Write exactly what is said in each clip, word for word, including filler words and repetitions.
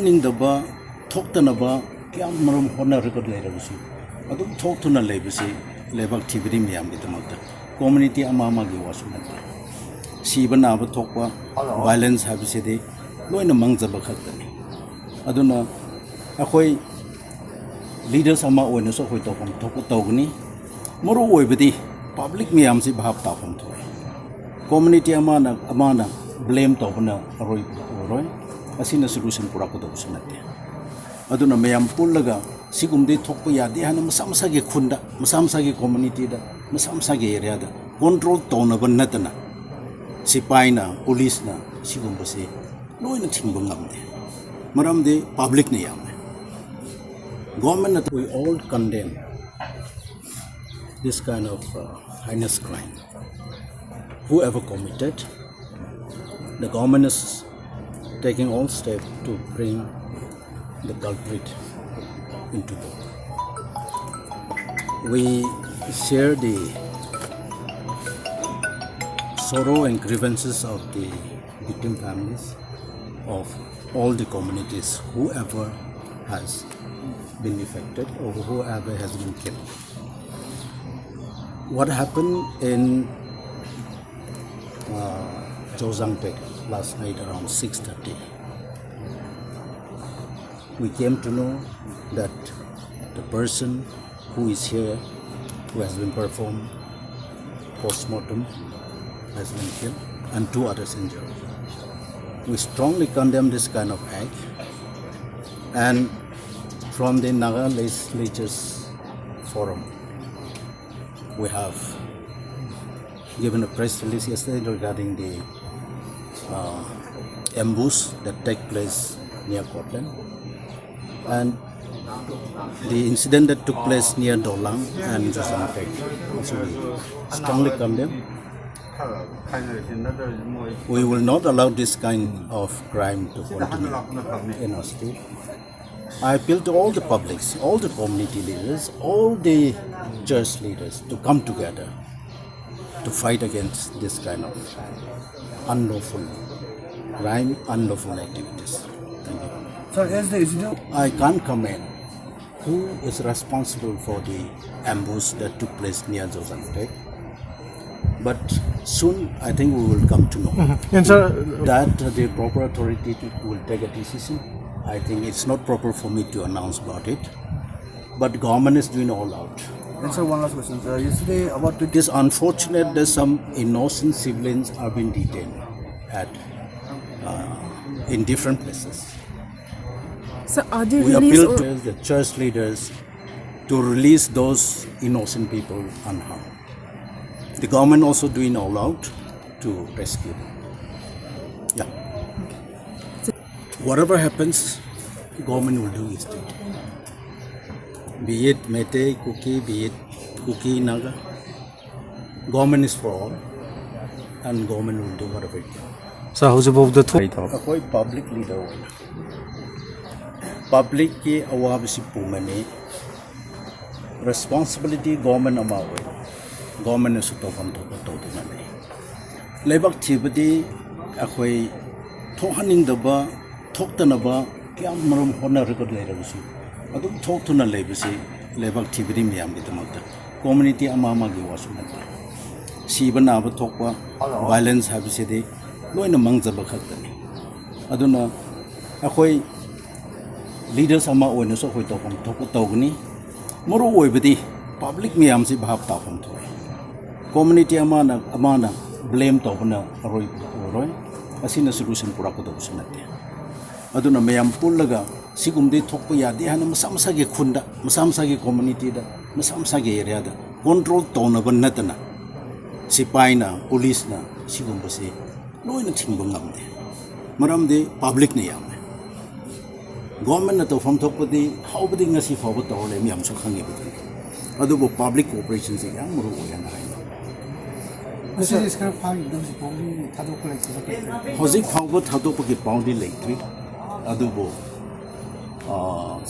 ꯅꯤꯡꯗꯕ ꯊꯣꯛꯇꯅꯕ ꯀꯌꯥꯝ ꯃꯔꯨꯝ ꯍꯣꯠꯅꯔꯒ ꯂꯩꯔꯕꯁꯨ, ꯑꯗꯨꯝ ꯊꯣꯛꯇꯨꯅ ꯂꯩꯕꯁꯤ ꯂꯩꯕꯥꯛ ꯊꯤꯕꯗꯤ ꯃꯌꯥꯝꯒꯤꯗꯃꯛꯇ, ꯀꯝꯃ꯭ꯌꯨꯅꯤꯇꯤ ꯑꯃ ꯑꯃꯒꯤ ꯋꯥꯁꯨ ꯅꯠꯇꯦ꯫ ꯁꯤꯕ ꯅꯥꯕ ꯊꯣꯛꯄ, ꯚꯥꯏꯂꯦꯟꯁ ꯍꯥꯏꯕꯁꯤꯗꯤ ꯂꯣꯏꯅ ꯃꯥꯡꯖꯕ ꯈꯛꯇꯅꯤ꯫ ꯑꯗꯨꯅ ꯑꯩꯈꯣꯏ ꯂꯤꯗꯔꯁ ꯑꯃ ꯑꯣꯏꯅꯁꯨ ꯑꯩꯈꯣꯏ ꯇꯧꯐꯝ ꯊꯣꯛꯄ ꯇꯧꯒꯅꯤ꯫ ꯃꯔꯨ ꯑꯣꯏꯕꯗꯤ ꯄꯕ꯭ꯂꯤꯛ ꯃꯌꯥꯝꯁꯤ ꯚꯥꯞ ꯇꯥꯐꯝ ꯊꯣꯛꯑꯦ꯫ ꯀꯝꯃ꯭ꯌꯨꯅꯤꯇꯤ ꯑꯃꯅ ꯑꯃꯅ ꯕ꯭ꯂꯦꯝ ꯇꯧꯕꯅ ꯑꯔꯣꯏꯕ ꯑꯣꯏꯔꯣꯏ꯫ ꯑꯁꯤꯅ ꯁꯣꯂꯨꯁꯟ ꯄꯨꯔꯛꯀꯗꯧꯕꯁꯨ ꯅꯠꯇꯦ꯫ ꯑꯗꯨꯅ ꯃꯌꯥꯝ ꯄꯨꯜꯂꯒ ꯁꯤꯒꯨꯝꯕꯗꯤ ꯊꯣꯛꯄ ꯌꯥꯗꯦ ꯍꯥꯏꯅ ꯃꯁꯥ ꯃꯁꯥꯒꯤ ꯈꯨꯟꯗ, ꯃꯁꯥ ꯃꯁꯥꯒꯤ ꯀꯝꯃ꯭ꯌꯨꯅꯤꯇꯤꯗ, ꯃꯁꯥ ꯃꯁꯥꯒꯤ ꯑꯦꯔꯤꯌꯥꯗ ꯀꯟꯇ꯭ꯔꯣꯜ ꯇꯧꯅꯕ ꯅꯠꯇꯅ, ꯁꯤꯄꯥꯏꯅ, ꯄꯨꯂꯤꯁꯅ ꯁꯤꯒꯨꯝꯕꯁꯤ ꯂꯣꯏꯅ ꯊꯤꯡꯕ ꯉꯝꯗꯦ꯫ ꯃꯔꯝꯗꯤ ꯄꯕ꯭ꯂꯤꯛꯅ ꯌꯥꯝꯃꯦ꯫ Government, we all condemn this kind of uh, heinous crime. Whoever committed, the government is taking all steps to bring the culprit into court. We share the sorrow and grievances of the victim families, of all the communities, whoever has been affected or whoever has been killed. What happened in uh, Zozangpet last night around six thirty? We came to know that the person who is here, who has been performed post-mortem, has been killed and two others injured. We strongly condemn this kind of act, and from the Naga Legislature's Forum, we have given a press release yesterday regarding the uh, ambush that took place near Cortland and the incident that took place near Dolang and Zozangpet. Also, we strongly condemn. We will not allow this kind of crime to continue in our state. I appeal to all the publics, all the community leaders, all the church leaders to come together to fight against this kind of unlawful crime, unlawful activities. Thank you. Sir, as the S D O, I can't comment who is responsible for the ambush that took place near Zozantek. But soon, I think we will come to know. And sir, That uh, the proper authority to, will take a decision. I think it's not proper for me to announce about it. But government is doing all out. And sir, one last question. Uh, yesterday, about It is unfortunate that some innocent civilians have been detained at uh, in different places. So are they We released appeal or to the church leaders to release those innocent people unharmed. The government also doing all out to rescue them. Yeah. Whatever happens, government will do its duty. Be it Meitei, Kuki, be it Kuki, Naga, government is for all, and government will do whatever it can. Sir, ꯍꯧꯖꯤꯛꯐꯥꯎꯗ ꯊꯣꯛ ꯑꯩꯈꯣꯏ public leader ꯑꯣꯏꯅ ꯄꯕ꯭ꯂꯤꯛꯀꯤ ꯑꯋꯥꯕꯁꯤ ꯄꯨꯝꯃꯅꯤ꯫ Responsibility government ꯑꯃ ꯑꯣꯏꯅ ꯒꯣꯔꯃꯦꯟꯅꯁꯨ ꯇꯧꯐꯝ ꯊꯣꯛꯄ ꯇꯧꯗꯨꯅ ꯂꯩ꯫ ꯂꯩꯕꯥꯛ ꯊꯤꯕꯗꯤ ꯑꯩꯈꯣꯏ ꯊꯣꯛꯍꯟꯅꯤꯡꯗꯕ, ꯊꯣꯛꯇꯅꯕ ꯀꯌꯥꯝ ꯃꯔꯨꯝ ꯍꯣꯠꯅꯔꯒ ꯂꯩꯔꯕꯁꯨ, ꯑꯗꯨꯝ ꯊꯣꯛꯇꯨꯅ ꯂꯩꯕꯁꯤ ꯂꯩꯕꯥꯛ ꯊꯤꯕꯗꯤ ꯃꯌꯥꯝꯒꯤꯗꯃꯛꯇ, ꯀꯝꯃ꯭ꯌꯨꯅꯤꯇꯤ ꯑꯃ ꯑꯃꯒꯤ ꯋꯥꯁꯨ ꯅꯠꯇꯦ꯫ ꯁꯤꯕ ꯅꯥꯕ ꯊꯣꯛꯄ, ꯚꯥꯏꯂꯦꯟꯁ ꯍꯥꯏꯕꯁꯤꯗꯤ ꯂꯣꯏꯅ ꯃꯥꯡꯖꯕ ꯈꯛꯇꯅꯤ꯫ ꯑꯗꯨꯅ ꯑꯩꯈꯣꯏ ꯂꯤꯗꯔꯁ ꯑꯃ ꯑꯣꯏꯅꯁꯨ ꯑꯩꯈꯣꯏ ꯇꯧꯐꯝ ꯊꯣꯛꯄ ꯇꯧꯒꯅꯤ꯫ ꯃꯔꯨ ꯑꯣꯏꯕꯗꯤ ꯄꯕ꯭ꯂꯤꯛ ꯃꯌꯥꯝꯁꯤ ꯚꯥꯞ ꯇꯥꯐꯝ ꯊꯣꯛꯑꯦ꯫ ꯀꯝꯃ꯭ꯌꯨꯅꯤꯇꯤ ꯑꯃꯅ ꯑꯃꯅ ꯕ꯭ꯂꯦꯝ ꯇꯧꯕꯅ ꯑꯔꯣꯏꯕ ꯑꯣꯏꯔꯣꯏ꯫ ꯑꯁꯤꯅ ꯁꯣꯂꯨꯁꯟ ꯄꯨꯔꯛꯀꯗꯕꯁꯨ ꯅꯠꯇꯦ꯫ ꯑꯗꯨꯅ ꯃꯌꯥꯝ ꯄꯨꯜꯂꯒ ꯁꯤꯒꯨꯝꯕꯗꯤ ꯊꯣꯛꯄ ꯌꯥꯗꯦ ꯍꯥꯏꯅ ꯃꯁꯥ ꯃꯁꯥꯒꯤ ꯈꯨꯟꯗ, ꯃꯁꯥ ꯃꯁꯥꯒꯤ ꯀꯝꯃ꯭ꯌꯨꯅꯤꯇꯤꯗ, ꯃꯁꯥ ꯃꯁꯥꯒꯤ ꯑꯦꯔꯤꯌꯥꯗ ꯀꯟꯇ꯭ꯔꯣꯜ ꯇꯧꯅꯕ ꯅꯠꯇꯅ ꯁꯤꯄꯥꯏꯅ, ꯄꯨꯂꯤꯁꯅ ꯁꯤꯒꯨꯝꯕꯁꯤ ꯂꯣꯏꯅ ꯊꯤꯡꯕ ꯉꯝꯗꯦ꯫ ꯃꯔꯝꯗꯤ ꯄꯕ꯭ꯂꯤꯛꯅ ꯌꯥꯝꯃꯦ꯫ ꯒꯣꯔꯃꯦꯟꯅ ꯇꯧꯐꯝ ꯊꯣꯛꯄꯗꯤ ꯍꯧꯕꯗꯤ ꯉꯁꯤ ꯐꯥꯎꯕ ꯇꯧꯔ ꯂꯩ, ꯃꯌꯥꯝꯁꯨ ꯈꯪꯉꯤꯕꯗꯨꯅꯤ꯫ ꯑꯗꯨꯕꯨ ꯄꯕ꯭ꯂꯤꯛ ꯀꯣꯑꯣꯄꯔꯦꯁꯟꯁꯦ ꯌꯥꯝ ꯃꯔꯨ ꯑꯣꯏ ꯍꯥꯏꯅ ꯍꯥꯏꯅꯤꯡꯉꯤ꯫ ꯃꯁꯤꯗꯤ ꯈꯔ ꯐꯥꯈꯤꯕꯗ ꯍꯧꯖꯤꯛ ꯐꯥꯎꯗꯤ ꯊꯥꯗꯣꯛꯄ ꯂꯩꯇ꯭ꯔꯤꯕ ꯀꯩ ꯀꯩ? ꯍꯧꯖꯤꯛ ꯐꯥꯎꯕ ꯊꯥꯗꯣꯛꯄꯒꯤ ꯄꯥꯎꯗꯤ ꯂꯩꯇ꯭ꯔꯤ꯫ ꯑꯗꯨꯕꯨ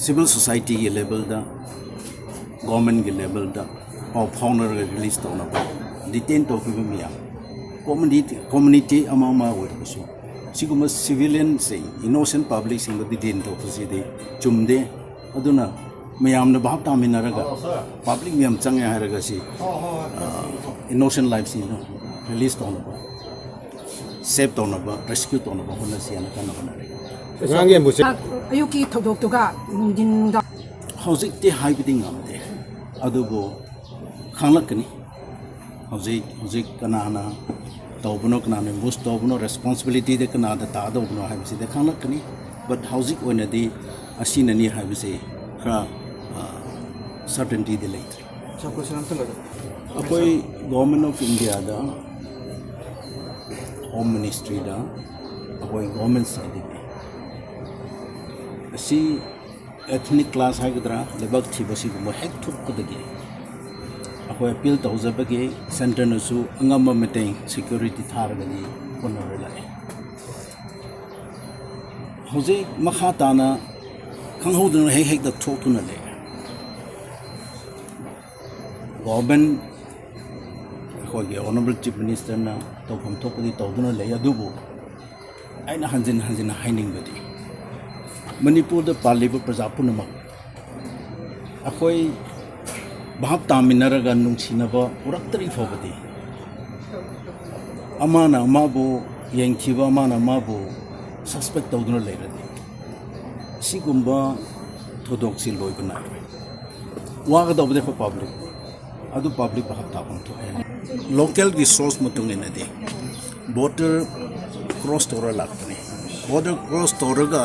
ꯁꯤꯚꯤꯜ ꯁꯣꯁꯥꯏꯇꯤꯒꯤ ꯂꯦꯚꯦꯜꯗ, ꯒꯣꯔꯃꯦꯟꯒꯤ ꯂꯦꯚꯦꯜꯗ ꯄꯥꯎ ꯐꯥꯎꯅꯔꯒ ꯔꯤꯂꯤꯁ ꯇꯧꯅꯕ, ꯗꯤꯇꯦꯟ ꯇꯧꯈꯤꯕ ꯃꯌꯥꯝ, ꯀꯝꯃ꯭ꯌꯨꯅꯤꯇꯤ ꯀꯝꯃ꯭ꯌꯨꯅꯤꯇꯤ ꯑꯃ ꯑꯃ ꯑꯣꯏꯔꯕꯁꯨ ꯁꯤꯒꯨꯝꯕ ꯁꯤꯚꯤꯂꯤꯌꯟꯁꯤꯡ, ꯏꯅꯣꯁꯦꯟ ꯄꯕ꯭ꯂꯤꯛꯁꯤꯡꯕꯨ ꯗꯤꯇꯦꯟ ꯇꯧꯕꯁꯤꯗꯤ ꯆꯨꯝꯗꯦ꯫ ꯑꯗꯨꯅ ꯃꯌꯥꯝꯅ ꯚꯥꯞ ꯇꯥꯃꯤꯟꯅꯔꯒ, ꯄꯕ꯭ꯂꯤꯛ ꯃꯌꯥꯝ ꯆꯪꯉꯦ ꯍꯥꯏꯔꯒ ꯁꯤ ꯏꯅꯣꯁꯦꯟ ꯂꯥꯏꯐꯁꯤꯡꯗꯣ ꯔꯤꯂꯤꯁ ꯇꯧꯅꯕ, ꯁꯦꯞ ꯇꯧꯅꯕ, ꯔꯦꯁꯀ꯭ꯌꯨ ꯇꯧꯅꯕ ꯍꯣꯠꯅꯁꯤ ꯍꯥꯏꯅ ꯀꯟꯅ ꯍꯣꯠꯅꯔꯤ꯫ ꯑꯉꯥꯡꯒꯤ ꯑꯦꯝꯕꯨꯁꯦ ꯑ, ꯑꯌꯨꯛꯀꯤ ꯊꯧꯗꯣꯛꯇꯨꯒ ꯅꯨꯡꯊꯤꯟꯗ ꯍꯧꯖꯤꯛꯇꯤ ꯍꯥꯏꯕꯗꯤ ꯉꯝꯗꯦ, ꯑꯗꯨꯕꯨ ꯈꯪꯂꯛꯀꯅꯤ꯫ ꯍꯧꯖꯤꯛ ꯍꯧꯖꯤꯛ ꯀꯅꯥꯅ ꯇꯧꯕꯅꯣ, ꯀꯅꯥꯅ ꯑꯦꯝꯕꯨꯁ ꯇꯧꯕꯅꯣ, ꯔꯦꯁꯄꯣꯟꯁꯤꯕꯤꯂꯤꯇꯤꯗ ꯀꯅꯥꯗ ꯇꯥꯗꯧꯕꯅꯣ ꯍꯥꯏꯕꯁꯤꯗ ꯈꯪꯂꯛꯀꯅꯤ꯫ ꯕꯠ ꯍꯧꯖꯤꯛ ꯑꯣꯏꯅꯗꯤ ꯑꯁꯤꯅꯅꯤ ꯍꯥꯏꯕꯁꯤ ꯈꯔ ꯁꯔꯇꯦꯟꯇꯤꯗꯤ ꯂꯩꯇ꯭ꯔꯤ꯫ ꯁꯥꯔ, ꯀꯣꯏꯁꯟ ꯑꯝꯇꯪꯒ꯫ ꯑꯩꯈꯣꯏ ꯒꯣꯔꯃꯦꯟ ꯑꯣꯐ ꯏꯟꯗꯤꯌꯥꯗ, ꯍꯣꯝ ꯃꯤꯅꯤꯁꯇ꯭ꯔꯤꯗ, ꯑꯩꯈꯣꯏ ꯒꯣꯔꯃꯦꯟ ꯁꯥꯏꯠꯇꯒꯤ ꯑꯁꯤ ꯑꯦꯊꯅꯤꯛ ꯀ꯭ꯂꯥꯁ ꯍꯥꯏꯒꯗ꯭ꯔꯥ, ꯂꯩꯕꯥꯛ ꯊꯤꯕ ꯁꯤꯒꯨꯝꯕ ꯍꯦꯛ ꯊꯣꯛꯄꯗꯒꯤ ꯑꯩꯈꯣꯏ ꯑꯄꯤꯜ ꯇꯧꯖꯕꯒꯤ ꯁꯦꯟꯇꯔꯅꯁꯨ ꯑꯉꯝꯕ ꯃꯇꯦꯡ ꯁꯦꯀ꯭ꯌꯨꯔꯤꯇꯤ ꯊꯥꯔꯒꯗꯤ ꯍꯣꯠꯅꯔ ꯂꯥꯛꯑꯦ꯫ ꯍꯧꯖꯤꯛ ꯃꯈꯥ ꯇꯥꯅ ꯈꯪꯍꯧꯗꯅ ꯍꯦꯛ ꯍꯦꯛꯇ ꯊꯣꯛꯇꯨꯅ ꯂꯩꯔꯦ꯫ ꯒꯣꯚꯔꯟꯃꯦꯟꯠ, ꯑꯩꯈꯣꯏꯒꯤ ꯑꯣꯅꯔꯦꯕꯜ ꯆꯤꯐ ꯃꯤꯅꯤꯁꯇꯔꯅ ꯇꯧꯐꯝ ꯊꯣꯛꯄꯗꯤ ꯇꯧꯗꯨꯅ ꯂꯩ, ꯑꯗꯨꯕꯨ ꯑꯩꯅ ꯍꯟꯖꯤꯟ ꯍꯟꯖꯤꯟꯅ ꯍꯥꯏꯅꯤꯡꯕꯗꯤ, ꯃꯅꯤꯄꯨꯔꯗ ꯄꯥꯜꯂꯤꯕ ꯄ꯭ꯔꯖꯥ ꯄꯨꯝꯅꯃꯛ ꯑꯩꯈꯣꯏ ꯚꯥꯞ ꯇꯥꯃꯤꯟꯅꯔꯒ ꯅꯨꯡꯁꯤꯅꯕ ꯄꯨꯔꯛꯇ꯭ꯔꯤ ꯐꯥꯎꯕꯗꯤ, ꯑꯃꯅ ꯑꯃꯕꯨ ꯌꯦꯡꯊꯤꯕ, ꯑꯃꯅ ꯑꯃꯕꯨ ꯁꯁꯄꯦꯛ ꯇꯧꯗꯨꯅ ꯂꯩꯔꯗꯤ, ꯁꯤꯒꯨꯝꯕ ꯊꯧꯗꯣꯛꯁꯤ ꯂꯣꯏꯕ ꯅꯥꯏꯔꯣꯏ꯫ ꯋꯥꯒꯗꯧꯕꯗꯤ ꯑꯩꯈꯣꯏ ꯄꯕ꯭ꯂꯤꯛ, ꯑꯗꯨ ꯄꯕ꯭ꯂꯤꯛ ꯚꯥꯞ ꯇꯥꯐꯝ ꯊꯣꯛꯑꯦ꯫ ꯂꯣꯀꯦꯜꯒꯤ ꯁꯣꯔꯁ ꯃꯇꯨꯡ ꯏꯟꯅꯗꯤ ꯕꯣꯔꯗꯔ ꯀ꯭ꯔꯣꯁ ꯇꯧꯔ ꯂꯥꯛꯄꯅꯤ꯫ ꯕꯣꯔꯗꯔ ꯀ꯭ꯔꯣꯁ ꯇꯧꯔꯒ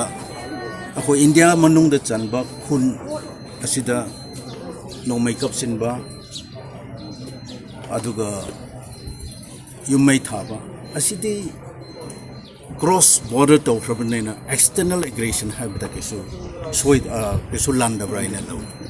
ꯑꯩꯈꯣꯏ ꯏꯟꯗꯤꯌꯥ ꯃꯅꯨꯡꯗ ꯆꯟꯕ ꯈꯨꯟ ꯑꯁꯤꯗ ꯅꯣꯡꯃꯩ ꯀꯥꯞꯁꯤꯟꯕ, ꯑꯗꯨꯒ ꯌꯨꯝꯃꯩ ꯊꯥꯕ, ꯑꯁꯤꯗꯤ ꯀ꯭ꯔꯣꯁ ꯕꯣꯔꯗꯔ ꯇꯧꯈ꯭ꯔꯕꯅꯤꯅ ꯑꯦꯛꯁꯇꯔꯅꯦꯜ ꯑꯦꯒ꯭ꯔꯦꯁꯟ ꯍꯥꯏꯕꯗ ꯀꯩꯁꯨ ꯁꯣꯏ-, ꯑ, ꯀꯩꯁꯨ ꯂꯥꯟꯗꯕ꯭ꯔꯥ ꯍꯥꯏꯅ ꯂꯧꯏ꯫